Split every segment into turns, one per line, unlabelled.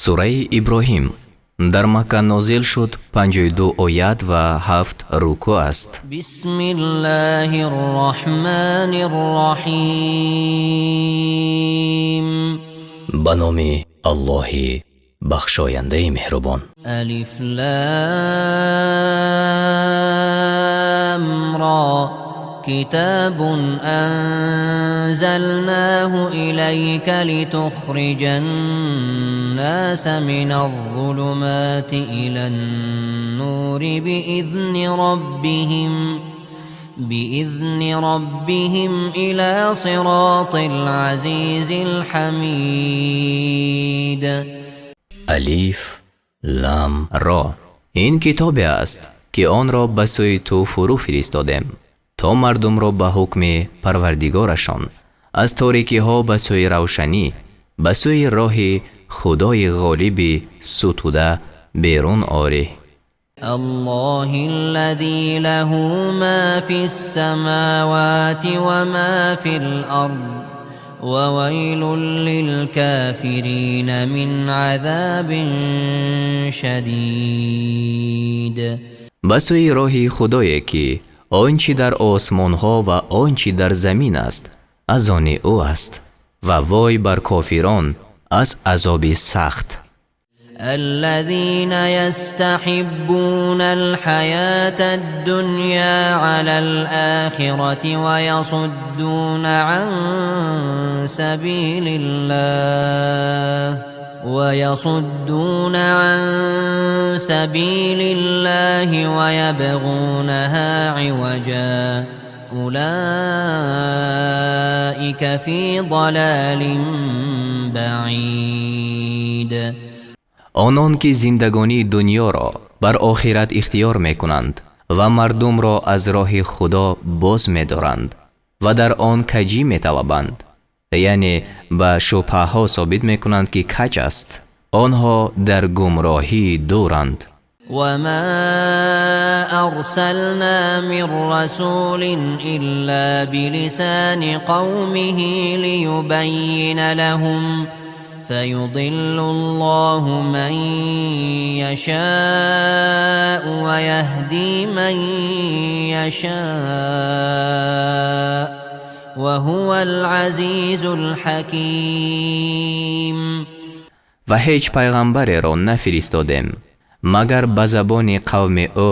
Сураи Иброҳим дар Макка нозил шуд, 52 оят ва 7 рукӯъ аст.
بسم الله الرحمن الرحيم.
Ба номи Аллоҳи бахшояндаи меҳрубон.
ألف لام را. كتاب أنزلناه إليك لتخرج الناس من الظلمات إلى النور بإذن ربهم إلى صراط العزيز الحميد.
Алиф, Лам, Ро. Ин китобе аст, ки онро ба сӯи ту фурӯ фиристодем, то мардумро ба ҳукми Парвардигорашон аз торикиҳо ба сӯи равшанӣ, ба сӯи роҳи Худои ғолиби сутуда берун орӣ.
الله الذي له ما في السماوات وما في الأرض، وويل للكافرين من عذاب شديد.
Ба сӯи роҳи Худое, ки он чӣ дар осмонҳо ва он чӣ дар замин аст, аз они ӯ аст, ва вой бар кофирон аз азоби сахт.
الذين يستحبون الحياة الدنيا على الآخرة ويصدون عن سبيل الله ويبغونها عوجا، أولئك في ضلال بعيد.
Онон ки зиндагонии дуньёро бар охират ихтиёр мекунанд ва мардумро аз роҳи Худо боз медоранд ва дар он каҷӣ металабанд, яъне ба шубҳаҳо собит мекунанд, ки каҷ аст, онҳо дар гумроҳии дуранд.
وما أرسلنا من رسول إلا بلسان قومه ليبين لهم، فيضل الله من يشاء ويهدي من يشاء، وهو العزيز الحكيم.
Ва ҳеҷ пайғамбареро нафиристодем, магар ба забони қавми ӯ,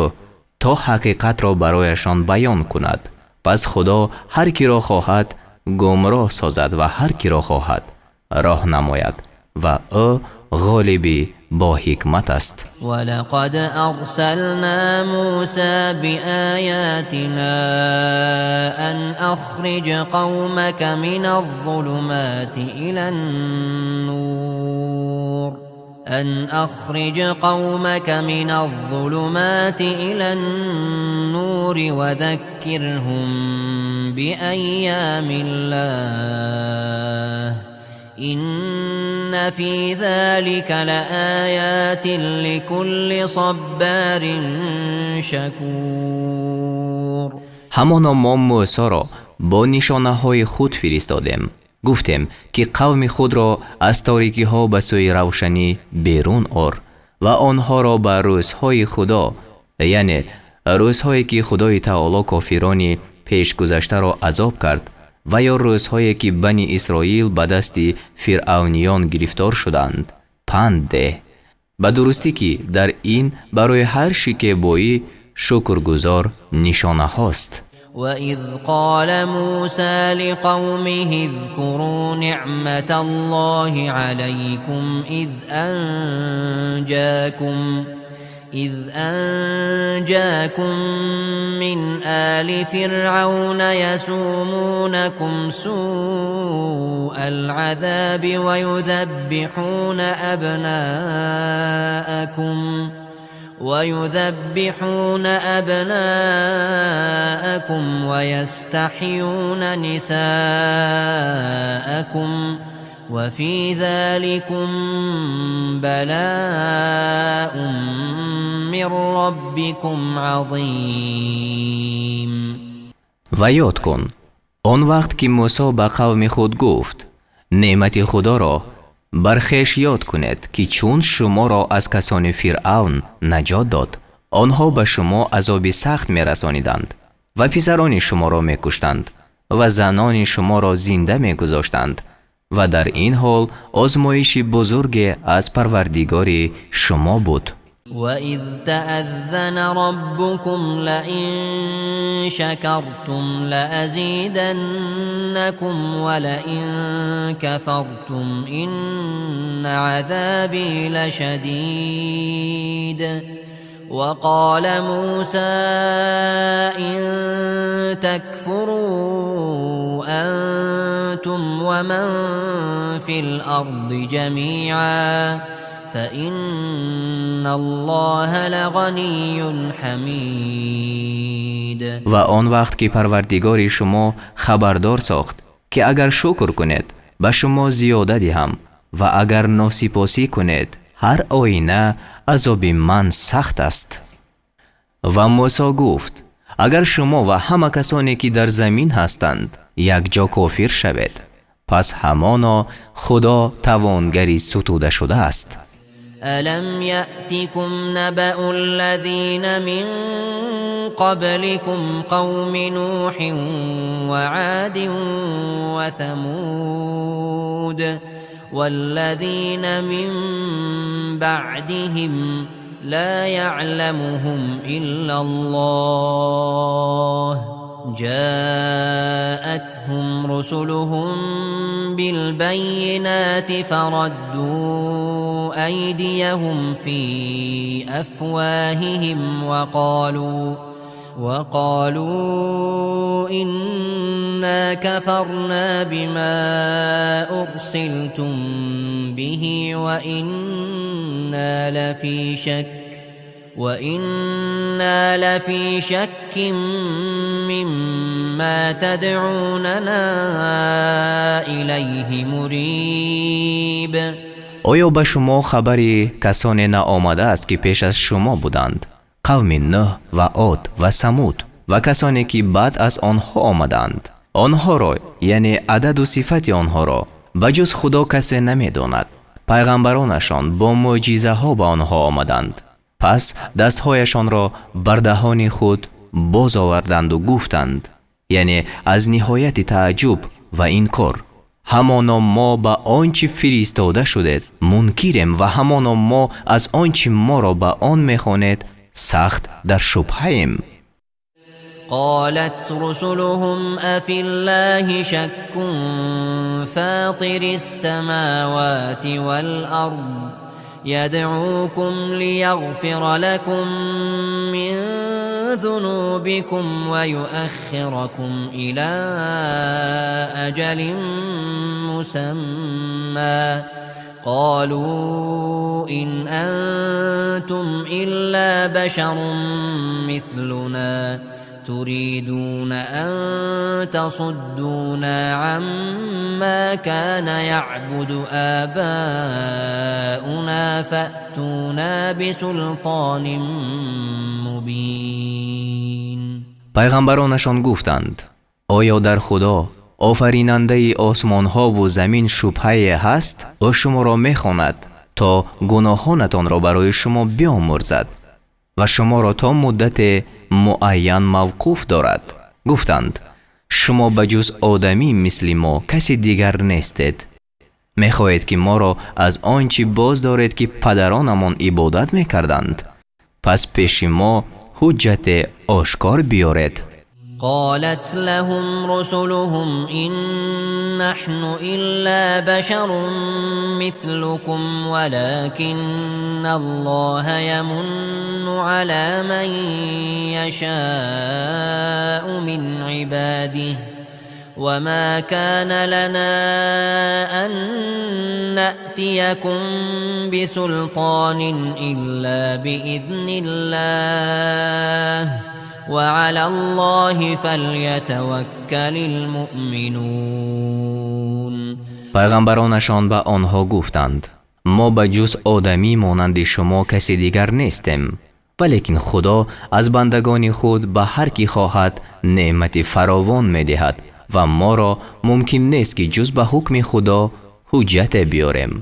то ҳақиқатро барояшон баён кунад. Пас Худо ҳар киро хоҳад, гумроҳ созад ва ҳар киро хоҳад, роҳ намояд, ва ӯ ғолиби бо ҳикмат аст.
ولقد أرسلنا موسى بآياتنا أن أخرج قومك من الظلمات إلى النور أن أخرج قومك من الظلمات إلى النور وذكرهم بأيام الله، إن في ذلك لآيات لكل صبار شكور.
Ҳамоно мо Мӯсоро бо нишонаҳои худ фиристодем. Гуфтем, ки қавми худро аз торикиҳо ба сӯи равшанӣ берун ор ва онҳоро ба рӯзҳои Худо, яъне рӯзҳое ки Худои Таоло кофирони пешгузаштаро азоб кард ва ё рӯзҳое ки Бани Исроил ба дасти фиръавниён гирифтор шуданд, панд деҳ. Ба дурустӣ ки дар ин барои ҳар шикебоӣ шукргузор нишонаҳост.
وإذ قال موسى لقومه اذكروا نعمة الله عليكم إذ أنجاكم من آل فرعون يسومونكم سوء العذاب ويذبحون أبناءكم ويستحيون نساءكم، وفي ذلكم بلاء من ربكم عظيم.
Ва ёд кун он вақт, ки Мӯсо ба қавми худ гуфт: неъмати Худоро Бар хеш ёд кунед, ки чун шуморо аз касони Фиръавн наҷот дод, онҳо ба шумо азоби сахт мерасониданд ва писарони шуморо мекуштанд ва занони шуморо зинда мегузоштанд ва дар ин ҳол озмоиши бузурге аз Парвардигори шумо буд.
وإذ تأذن ربكم لئن شكرتم لأزيدنكم ولئن كفرتم إن عذابي لشديد. وقال موسى إن تكفروا أنتم ومن في الأرض جميعا فإن الله لغني حميد.
Ва он вақт ки Парвардигори шумо хабардор сохт, ки агар шукр кунед, ба шумо зиёда диҳам ва агар носипосӣ кунед, ҳар оина азоби ман сахт аст. Ва Мусо гуфт: агар шумо ва ҳама касоне ки дар замин ҳастанд якҷо кофир шавед, пас ҳамоно Худо тавонгари сутуда шудааст.
ألم يأتكم نبأ الذين من قبلكم قوم نوح وعاد وثمود والذين من بعدهم لا يعلمهم إلا الله جاءتهم رسلهم بالبينات فردوا أيديهم في أفواههم وقالوا إنا كفرنا بما أرسلتم به وإنا لفي شك مما تدعوننا إليه مريب.
Оё ба шумо хабари касоне наомадааст, ки пеш аз шумо буданд, қавми Нӯҳ ва Од ва Самуд ва касоне ки баъд аз онҳо омаданд? Онҳоро, яъне ададу сифати онҳоро, ба ҷуз Худо касе намедонад. Пайғамбаронашон бо мӯъҷизаҳо ба онҳо омаданд, пас дастҳояшонро бар даҳони худ боз оварданду гуфтанд, яъне аз ниҳояти тааҷҷуб ва инкор: ҳамоно мо ба он чӣ фиристода шудед мункирем ва ҳамоно мо аз он чӣ моро ба он мехонед сахт дар шубҳаем.
قالت رسلهم أفي الله شك فاطر السماوات والأرض يدعوكم ليغفر لكم من ذنوبكم ويؤخركم إلى أجل مسمى قالوا إن أنتم إلا بشر مثلنا تريدون أن تصدونا عما كان يعبد آباؤنا فأتونا بسلطان مبين.
Пайғамбаронашон гуфтанд: оё дар Худо, офаринандаи осмонҳову замин, шубҳае ҳаст? Ӯ шуморо мехонад, то гуноҳонатонро барои шумо биомӯрзад ва шуморо то муддате муайян мавқуф дорад. Гуфтанд: шумо ба ҷуз одамӣ мисли мо каси дигар нестед. Мехоҳед, ки моро аз он чӣ боз доред, ки падаронамон ибодат мекарданд? Пас пеши мо ҳуҷҷате ошкор биёред.
قالت لهم رسلهم إن نحن إلا بشر مثلكم ولكن الله يمن على من يشاء من عباده وما كان لنا أن نأتيكم بسلطان إلا بإذن الله وعلى الله فليتوكل المؤمنون.
Пайғамбаронашон ба онҳо гуфтанд: мо ба ҷуз одамӣ монанди шумо каси дигар нестем, валекин Худо аз бандагони худ ба ҳар кӣ хоҳад неъмати фаровон медиҳад ва моро мумкин нест, ки ҷуз ба ҳукми Худо ҳуҷҷате биёрем.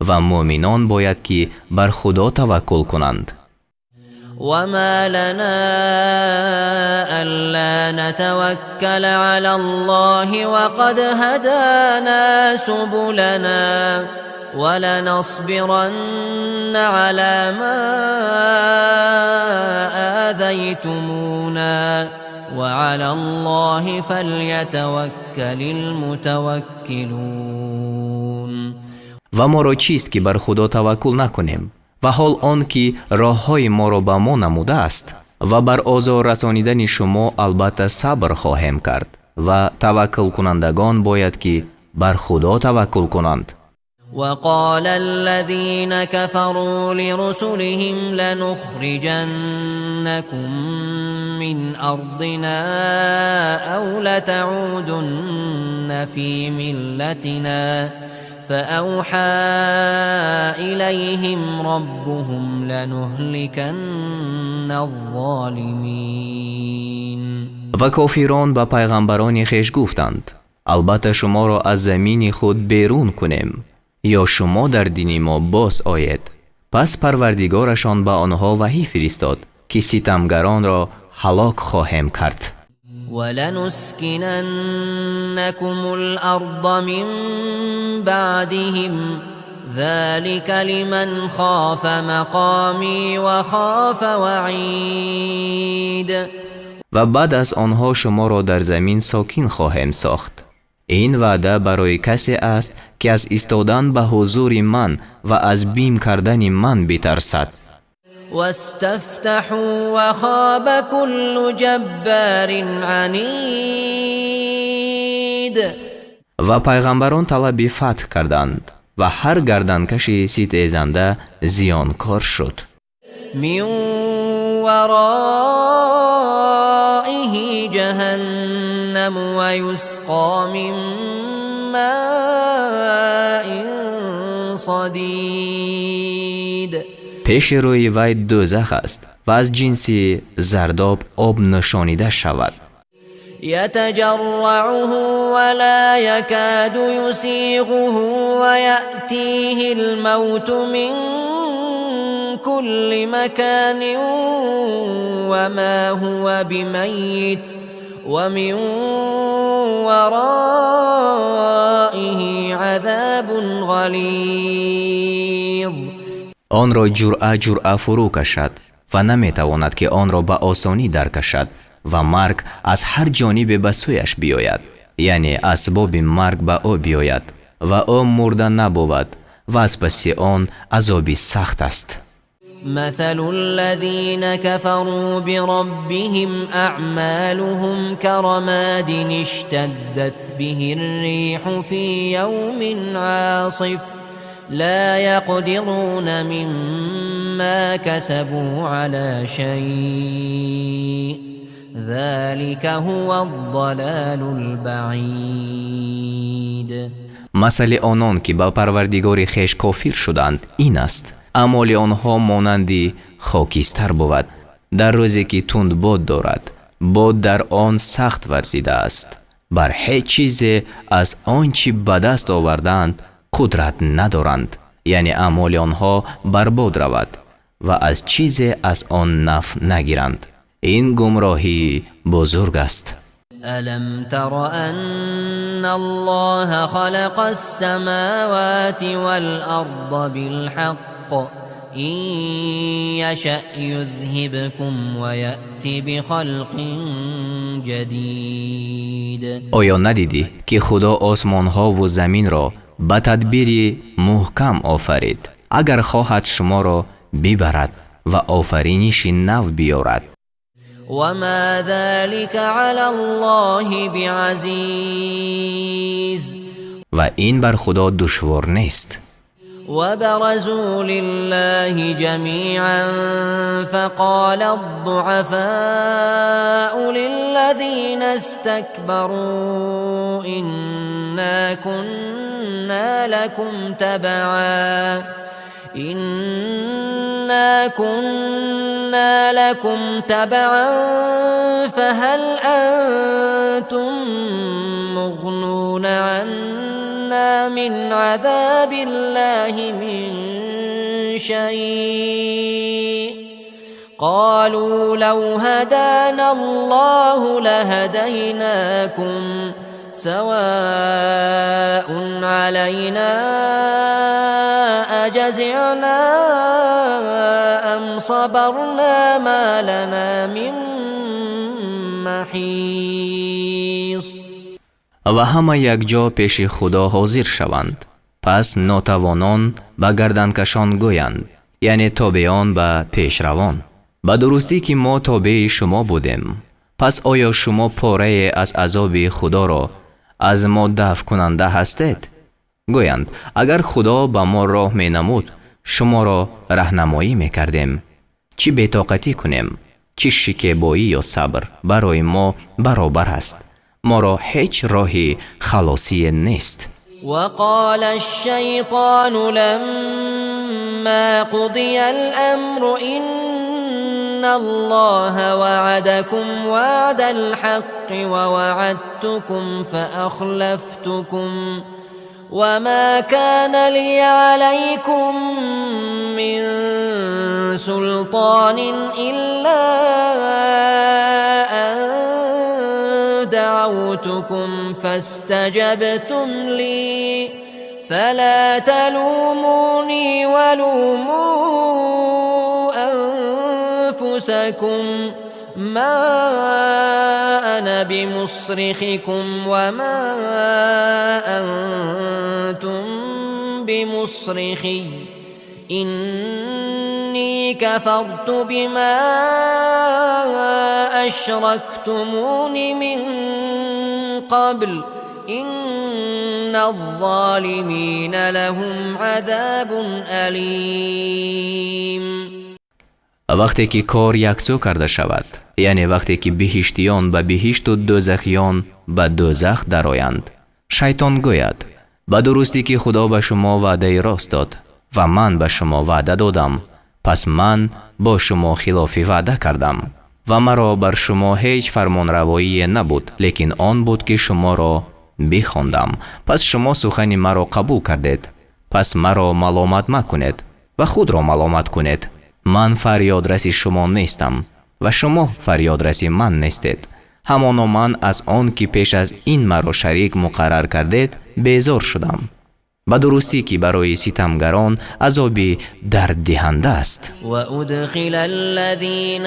Ва муъминон бояд ки бар Худо таваккул кунанд.
وما لنا ألا نتوكل على الله وقد هدانا سبلنا ولنصبرن على ما آذيتمونا وعلى الله فليتوكل المتوكلون.
Ва моро чист ки бар Худо таваккул накунем, ва ҳол он ки роҳҳои моро ба мо намудааст, ва бар озор расонидани шумо албатта сабр хоҳем кард, ва таваккулкунандагон бояд ки бар Худо таваккул кунанд.
وقال الذين كفروا لرسلهم لنخرجنكم من أرضنا أو لتعودن في ملتنا فأوحى إليهم ربهم لنهلكن الظالمين.
Ва кофирон ба пайғамбарони хеш гуфтанд: албатта шуморо аз замини худ берун кунем ё шумо дар дини мо боз оед. Пас Парвардигорашон ба онҳо ваҳӣ фиристод, ки ситамгаронро ҳалок хоҳем кард.
ولنسكننكم الأرض من بعدهم ذلك لمن خاف مقامي وخاف وعيد.
Ва баъд аз онҳо шуморо дар замин сокин хоҳем сохт. Ин ваъда барои касе аст, ки аз истодан ба ҳузури ман ва аз бим кардани ман битарсад.
واستفتحوا وخاب كل جبار عنيد.
Ва пайғамбарон талаби фатҳ карданд, ва ҳар гарданкаши ситезанда зиёнкор шуд.
من ورائه جهنم ويسقى من ماء صديد.
Пеши рӯи вай дӯзах аст ва аз ҷинси зардоб об нӯшонида шавад.
يتجرعه ولا يكاد يسيغه ويأتيه الموت من كل مكان وما هو بميت ومن ورائه عذاب غليظ.
Онро ҷуръа ҷуръа фурӯ кашад ва наметавонад, ки онро ба осонӣ даркашад, ва марг аз ҳар ҷонибе ба сӯяш биёяд, яъне асбоби марг ба ӯ биёяд, ва ӯ мурда набовад, ва аз паси он азоби сахт аст.
مثل الذين كفروا بربهم أعمالهم كرماد اشتدت به الريح في يوم عاصف لا يقدرون مما كسبوا على شيء ذلك هو الضلال البعيد.
Масали онон, ки ба Парвардигори хеш кофир шуданд, ин аст: аъмоли онҳо монанди хокистар бувад дар рӯзе, ки тундбод дорад, бод дар он сахт варзидааст, бар ҳеҷ чизе аз он чӣ ба даст овардаанд қудрат надоранд, яъне аъмоли онҳо барбод равад ва аз чизе аз он наф нагиранд. Ин гумроҳии бузург аст.
ألم تر أن الله خلق السماوات والأرض بالحق إن يشأ يذهبكم ويأت بخلق جديد.
Оё надидӣ, ки Худо осмонҳову заминро ба тадбири муҳкам офарид? Агар хоҳад, шуморо бибарад ва офариниши нав биёрад.
وما ذلك على الله بعزيز.
Ва ин бар Худо душвор нест.
وبرزوا لله جميعا فقال الضعفاء للذين استكبروا إنا كنا لكم تبعا فهل أنتم مغنون عنا من عذاب الله من شيء قالوا لو هدانا الله لهديناكم سواء علينا أجزعنا أم صبرنا ما لنا من محيص.
Ва ҳама якҷо пеши Худо ҳозир шаванд. Пас нотавонон ба гарданкашон гӯянд, яъне тобеон ба пешравон: ба дурустӣ, ки мо тобеи шумо будем. Пас оё шумо порае аз азоби Худоро аз мо дафъкунанда ҳастед? Гӯянд: агар Худо ба мо роҳ менамуд, шуморо раҳнамоӣ мекардем. Чӣ бетоқатӣ кунем, чӣ шикебоӣ ё сабр, барои мо баробар аст, моро ҳеҷ роҳи халосие нест.
وقال الشيطان لما قضي الأمر إن الله وعدكم وعد الحق ووعدتكم فأخلفتكم وما كان لي عليكم من سلطان إلا أن دعوتكم فاستجبتم لي فلا تلوموني ولوموا أنفسكم ما أنا بمصرخكم وما أنتم بمصرخي إني كفرت بما أشركتمون من قبل إن الظالمين لهم عذاب أليم.
Вақте ки кор яксӯ карда шавад, яъне вақте ки биҳиштиён ба биҳишту дӯзахиён ба дӯзах дароянд, шайтон гӯяд: ба дурустӣ, ки Худо ба шумо ваъдаи рост дод ва ман ба шумо ваъда додам, пас ман бо шумо хилофи ваъда кардам ва маро бар шумо ҳеҷ фармонравоие набуд, лекин он буд, ки шуморо бихондам, пас шумо сухани маро қабул кардед. Пас маро маломат макунед ва худро маломат кунед. Ман фарёдраси шумо нестам ва шумо фарёдраси ман нестед. Ҳамоно ман аз он, ки пеш аз ин маро шарик муқаррар кардед, безор шудам. Ба дурустӣ, ки барои ситамгарон азоби дарддиҳанда аст.
وأدخل الذين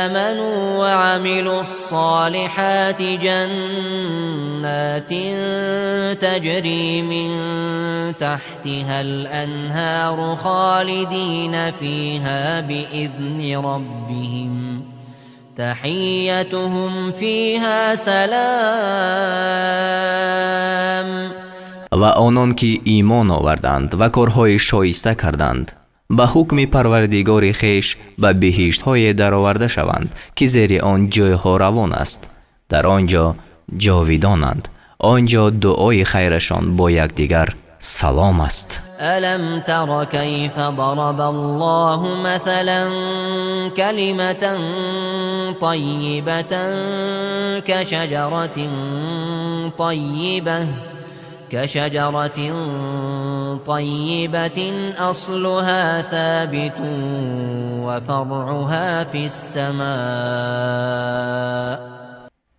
آمنوا وعملوا الصالحات جنات تجري من تحتها الأنهار خالدين فيها بإذن ربهم تحيتهم فيها سلام.
Ва онон, ки имон оварданд ва корҳои шоиста карданд, ба ҳукми Парвардигори хеш ба биҳиштҳое дароварда шаванд, ки зери он ҷойҳо равон аст. Дар он ҷо ҷовидонанд. Он ҷо дуои хайрашон бо якдигар салом аст.
ألم تر كيف ضرب الله مثلا كلمة طيبة كشجرة طيبة أصلها ثابت وفرعها في السماء.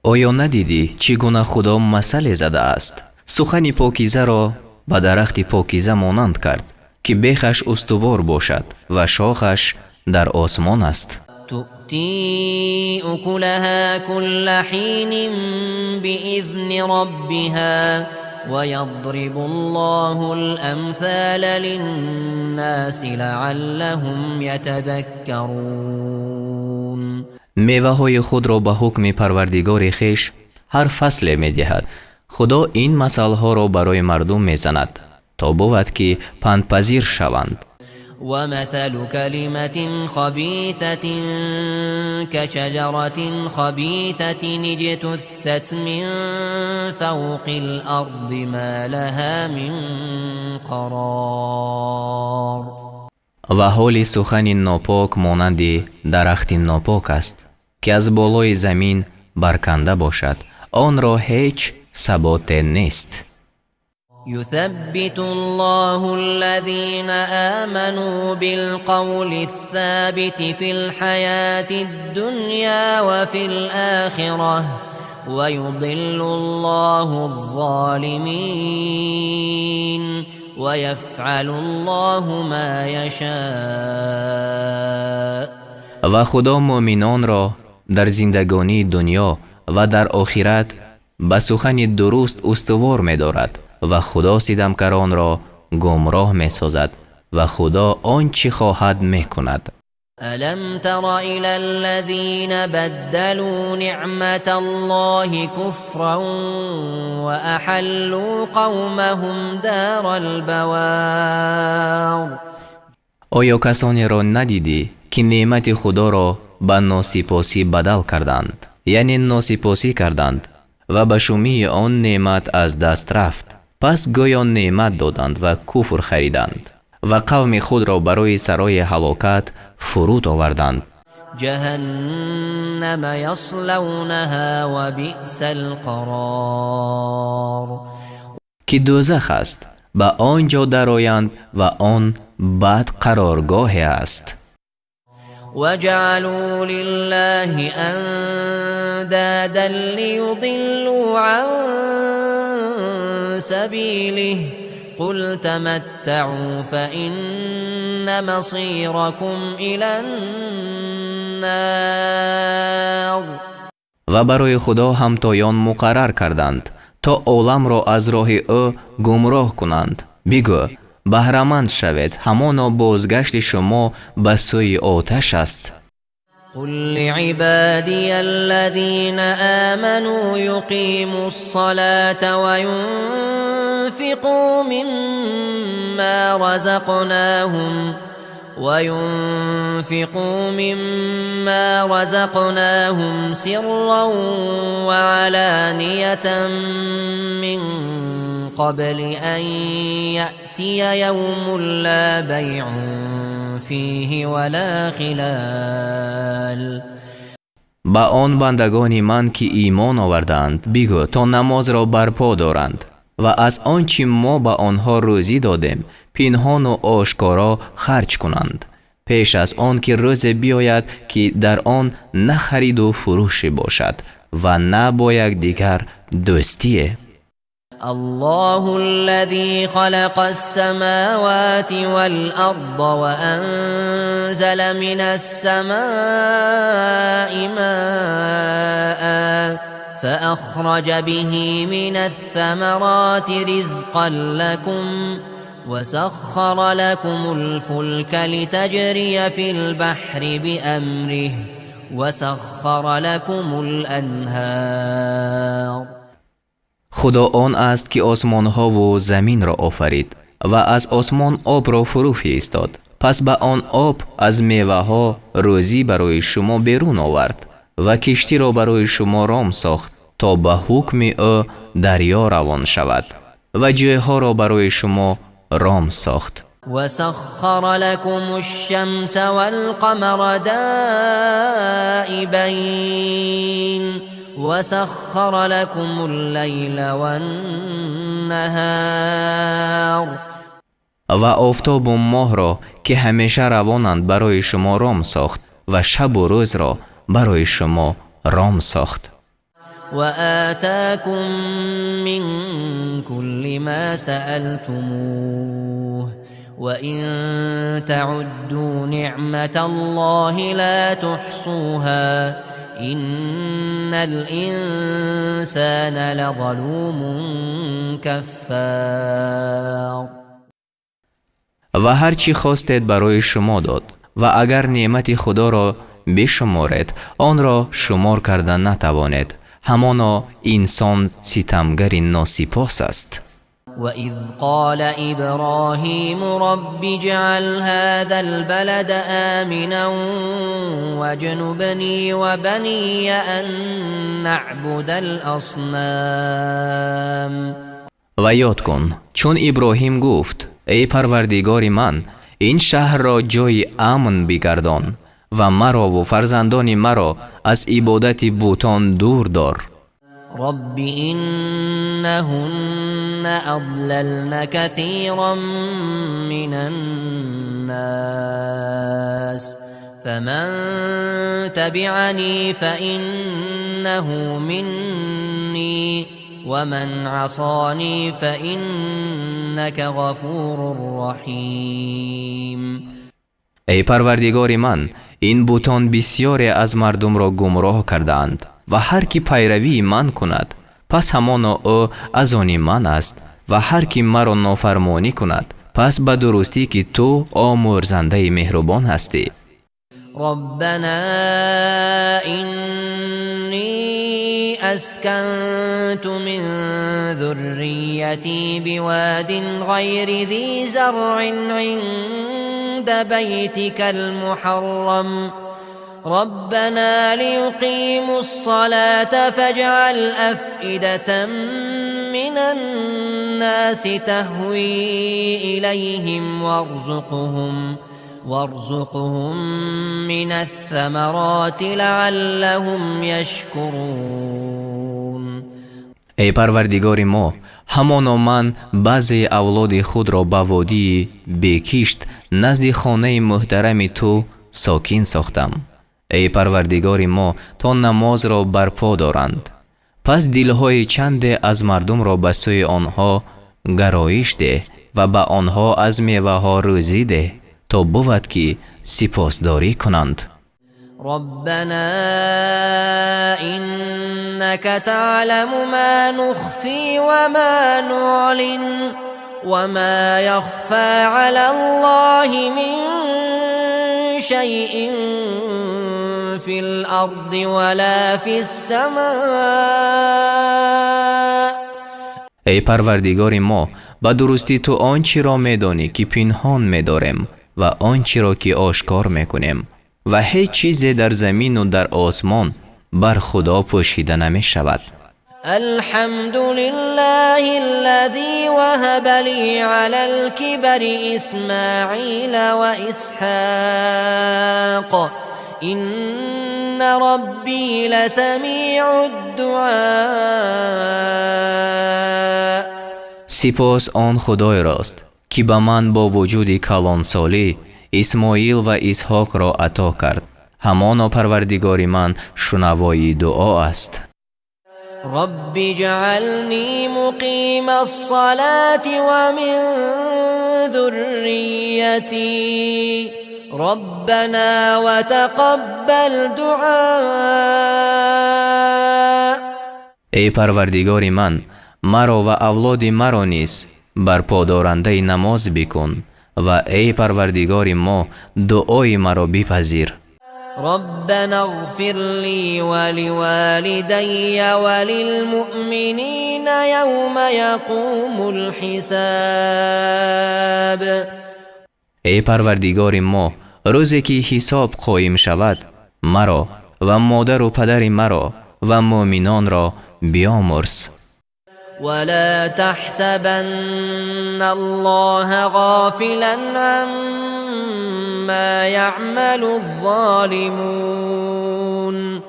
Оё надидӣ, чӣ гуна Худо масале задааст? Сухани покизаро ба дарахти покиза монанд кард, ки бехаш устувор бошад ва шохаш дар осмон аст.
تؤتي أكلها كل حين بإذن ربها ويضرب الله الأمثال للناس لعلهم يتذكرون.
Меваҳои худро ба ҳукми Парвардигори хеш ҳар фасле медиҳад. Худо ин масалҳоро барои мардум мезанад, то бувад, ки пандпазир шаванд.
ومثل كلمة خبيثة كشجرة خبيثة اجتثت من فوق الأرض ما لها من قرار.
Ва ҳоли сухани нопок монанди дарахти нопок аст, ки аз болои замин барканда бошад. Онро ҳеҷ саботе нест.
يثبت الله الذين آمنوا بالقول الثابت في الحياة الدنيا وفي الآخرة ويضل الله الظالمين ويفعل الله ما يشاء.
Ва Худо муъминонро дар зиндагонии дунё ва дар охират ба сухани дуруст устувор медорад ва Худо ситамкаронро гумроҳ месозад ва Худо он чӣ хоҳад мекунад.
ألم تر إلى الذين بدلوا نعمة الله كفرا وأحلوا قومهم دار البوار.
Оё касонеро надидӣ, ки неъмати Худоро ба носипосӣ бадал карданд, яъне носипосӣ карданд ва ба шумии он неъмат аз даст рафт, пас гӯё неъмат доданд ва куфр хариданд ва қавми худро барои сарои ҳалокат фуруд оварданд.
جهنم يصلونها وبئس القرار.
Ки дӯзах аст, ба он ҷо дароянд ва он бад қароргоҳе аст.
وجعلوا لله أندادا ليضلوا عن سبيله قل تمتعوا فإن مصيركم إلى النار.
Ва барои Худо ҳамтоён муқаррар карданд, то оламро аз роҳи ӯ гумроҳ кунанд. Бигӯ: баҳраманд шавед, ҳамоно бозгашти шумо ба сӯи оташ аст.
قل لعبادي الذين آمنوا يقيموا الصلاة وينفقوا مما رزقناهم سرا وعلانية من قبل أن يأتي يوم لا بيع فيه ولا خلال.
Ба он бандагони ман, ки имон овардаанд, бигӯ, то намозро барпо доранд ва аз он чӣ мо ба онҳо рӯзӣ додем, пинҳону ошкоро харҷ кунанд, пеш аз он ки рӯзе биёяд, ки дар он на хариду фурӯше бошад ва на бо якдигар дӯстие.
الله الذي خلق السماوات والأرض وأنزل من السماء ماء فأخرج به من الثمرات رزقا لكم وسخر لكم الفلك لتجري في البحر بأمره وسخر لكم الأنهار.
Худо он аст, ки осмонҳову заминро офарид ва аз осмон обро фурӯ фиристод, пас ба он об аз меваҳо рӯзӣ барои шумо берун овард ва киштиро барои шумо ром сохт, то ба ҳукми ӯ дарё равон шавад, ва ҷӯйҳоро барои шумо ром сохт.
وسخر لكم الشمس والقمر دائبين وسخر لكم الليل والنهار.
Ва офтобу моҳро, ки ҳамеша равонанд, барои шумо ром сохт ва шабу рӯзро барои шумо ром сохт.
وآتاكم من كل ما سألتموه وإن تعدوا نعمة الله لا تحصوها إن الإنسان لظلوم كفار.
Ва ҳар чӣ хостед, барои шумо дод, ва агар неъмати Худоро бишуморед, онро шумор карда натавонед. Ҳамоно инсон ситамгари носипос аст.
وإذ قال إبراهيم رب اجعل هذا البلد آمنا واجنبني وبني أن نعبد الأصنام.
Ва ёд кун, чун Иброҳим гуфт: эй Парвардигори ман, ин шаҳрро ҷойи амн бигардон ва марову фарзандони маро аз ибодати бутон дур дор.
رب إنهن أضللن كثيرا من الناس فمن تبعني فإنه مني ومن عصاني فإنك غفور رحيم.
Эй Парвардигори ман, ин бутон бисёре аз мардумро гумроҳ кардаанд ва ҳар ки пайравии ман кунад, пас ҳамоно ӯ аз они ман аст ва ҳар ки маро нофармонӣ кунад, пас ба дурустӣ ки ту омӯрзандаи меҳрубон ҳастӣ.
ربنا إني أسكنت من ذريتي بواد غير ذي زرع عند بيتك المحرم ربنا ليقيموا الصلاة فاجعل أفئدة من الناس تهوي إليهم وارزقهم من الثمرات لعلهم يشكرون.
Эй Парвардигори мо, ҳамоно ман баъзеи авлоди худро ба водии бекишт назди хонаи муҳтарами ту сокин сохтам. Эй Парвардигори мо, то намозро барпо доранд, пас дилҳои чанде аз мардумро ба сӯи онҳо гароиш деҳ ва ба онҳо аз меваҳо рӯзӣ деҳ, то бувад ки сипосдорӣ кунанд.
ربنا إنك تعلم ما نخفي وما نعلن وما يخفى على الله من شيء في الأرض ولا في السماء.
Эй Парвардигори мо, ба дурустӣ ту он чиро медонӣ, ки пинҳон медорем, ва он чиро ки ошкор мекунем, ва ҳеҷ чизе дар замину дар осмон бар Худо пӯшида намешавад.
الحمد لله الذي وهب لي على الكبر إسماعيل وإسحاق إن ربي لسميع الدعاء.
Сипос он Худойрост, ки ба ман бо вуҷуди калонсолӣ Исмоил ва Исҳоқро ато кард. Ҳамоно Парвардигори ман шунавои дуо аст.
رب اجعلني مقيم الصلاة ومن ذريتي ربنا وتقبل دعاء.
Эй Парвардигори ман, маро ва авлоди маро низ барподорандаи намоз бикун ва эй Парвардигори мо, дуои маро бипазир.
ربنا اغفر لي ولوالدي وللمؤمنين يوم يقوم الحساب.
Эй Парвардигори мо, рӯзе ки ҳисоб қоим шавад, маро ва модару падари маро ва муъминонро биомӯрз.
ولا تحسبن الله غافلا عما يعمل الظالمون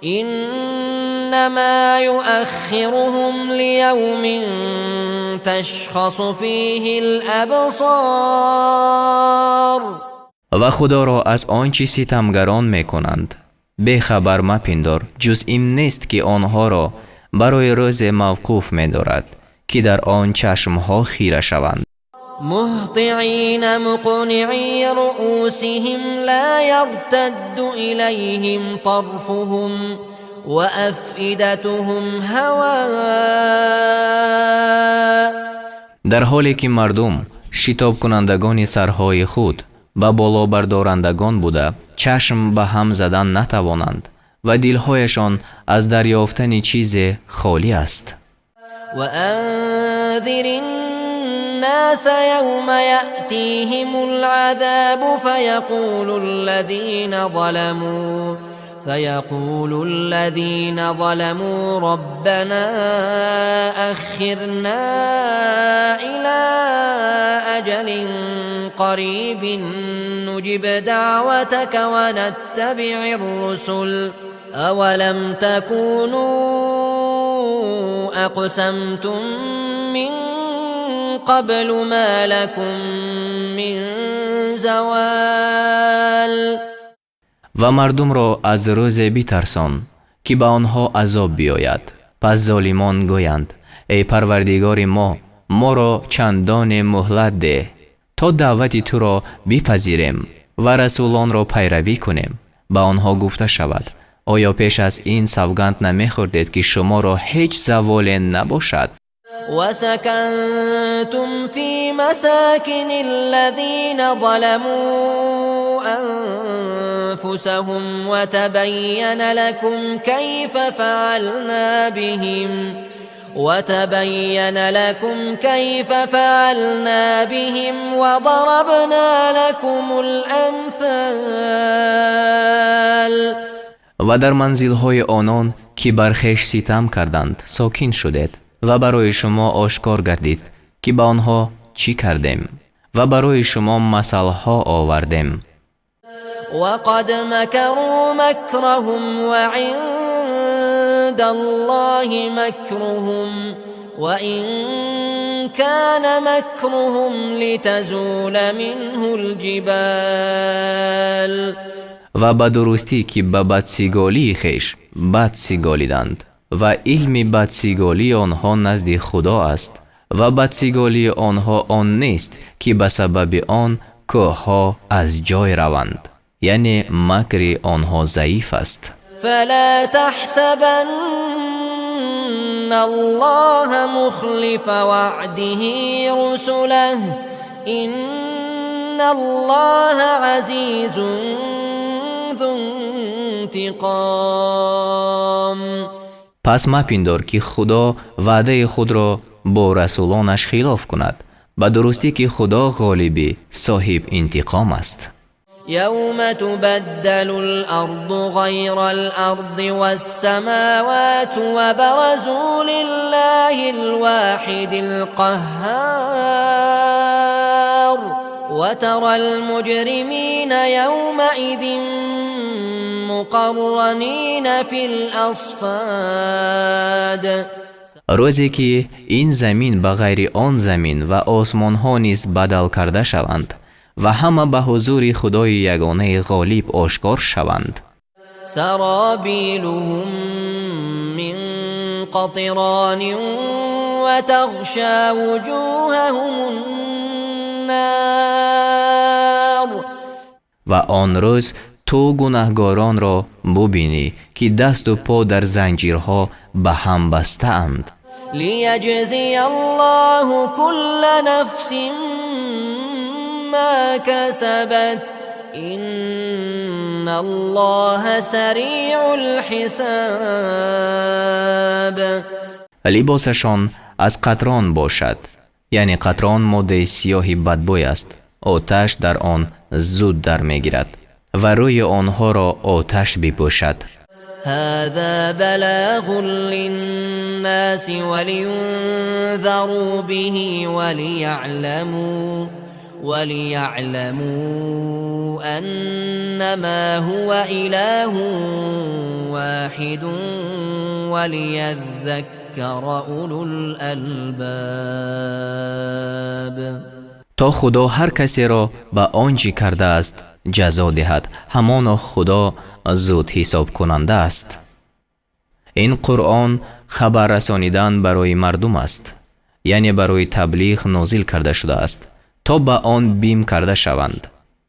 إنما يؤخرهم ليوم تشخص فيه الأبصار.
Ва Худоро аз он чӣ ситамгарон мекунанд бехабар мапиндор. Ҷуз ин нест, ки онҳоро барои рӯзе мавқуф медорад, ки дар он чашмҳо хира шаванд.
مهطعين مقنعي رؤوسهم لا يرتد إليهم طرفهم وأفئدتهم هواء.
Дар ҳоле ки мардум шитобкунандагони сарҳои худ ба болобардорандагон буда, чашм ба ҳам задан натавонанд ва дилҳояшон аз дарёфтани чизе холӣ аст.
وأنذر الناس يوم يأتيهم العذاب فيقول الذين ظلموا ربنا أخرنا إلى أجل قريب نجب دعوتك ونتبع الرسل أولم تكونوا أقسمتم من قبل ما لكم من زوال.
Ва мардумро аз рӯзе битарсон, ки ба онҳо азоб биёяд. Пас золимон гӯянд: эй Парвардигори мо, моро чандоне муҳлат деҳ, то даъвати туро бипазирем ва расулонро пайравӣ кунем. Ба онҳо гуфта шавад: оё пеш аз ин савганд намехӯрдед, ки шуморо ҳеҷ заволе набошад?
وسكنتم في مساكن الذين ظلموا أنفسهم وتبين لكم كيف فعلنا بهم وضربنا لكم الأمثال.
Ва дар манзилҳои онон, ки бар хеш ситам карданд, сокин шудед ва барои шумо ошкор гардид, ки ба онҳо чӣ кардем ва барои шумо масалҳо овардем.
وقد مكروا مكرهم وعند الله مكرهم وإن كان مكرهم لتزول منه الجبال.
Ва ба дурустӣ, ки ба бадсиголии хеш бадсиголиданд ва илми бадсиголии онҳо назди Худо аст ва бадсиголии онҳо он нест, ки ба сабаби он кӯҳҳо аз ҷой раванд, яъне макри онҳо заиф аст.
فلا تحسبن الله مخلف وعده رسله إن الله عزيز ذو انتقام.
Пас мапиндор, ки Худо ваъдаи худро бо расулонаш хилоф кунад. Ба дурустӣ, ки Худо ғолибӣ соҳиб интиқом аст.
يوم تبدل الأرض غير الأرض والسماوات وبرزوا لله الواحد القهار وترى المجرمين يومئذ مقرنين في الأصفاد.
Рӯзе ки ин замин ба ғайри он замин ва осмонҳо низ бадал карда шаванд ва ҳама ба ҳузури Худои ягонаи ғолиб ошкор шаванд.
سرابيلهم من قطران وتغشى وجوههم النار.
Ва он рӯз ту гунаҳгоронро бубинӣ, ки дасту по дар занҷирҳо ба ҳам бастаанд.
ليجزي الله كل نفس ما كسبت إن الله سريع الحساب.
Либосашон аз қатрон бошад, яъне қатрон моддаи сиёҳи бадбӯй аст, оташ дар он зуд дар мегирад ва рӯи онҳоро оташ бипӯшад.
هذا بلاغ للناس ولينذروا به وليعلموا أنما هو إله واحد وليذكر أولو الألباب.
То Худо ҳар касеро ба он чӣ кардааст ҷазо диҳад. Ҳамоно Худо зуд ҳисобкунанда аст. Ин Қуръон хабар расонидан барои мардум аст, яъне барои таблиғ нозил карда шудааст, то ба он бим карда шаванд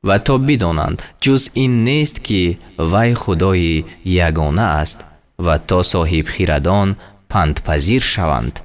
ва то бидонанд, ҷуз ин нест, ки вай Худои ягона аст ва то соҳибхирадон пандпазир шаванд.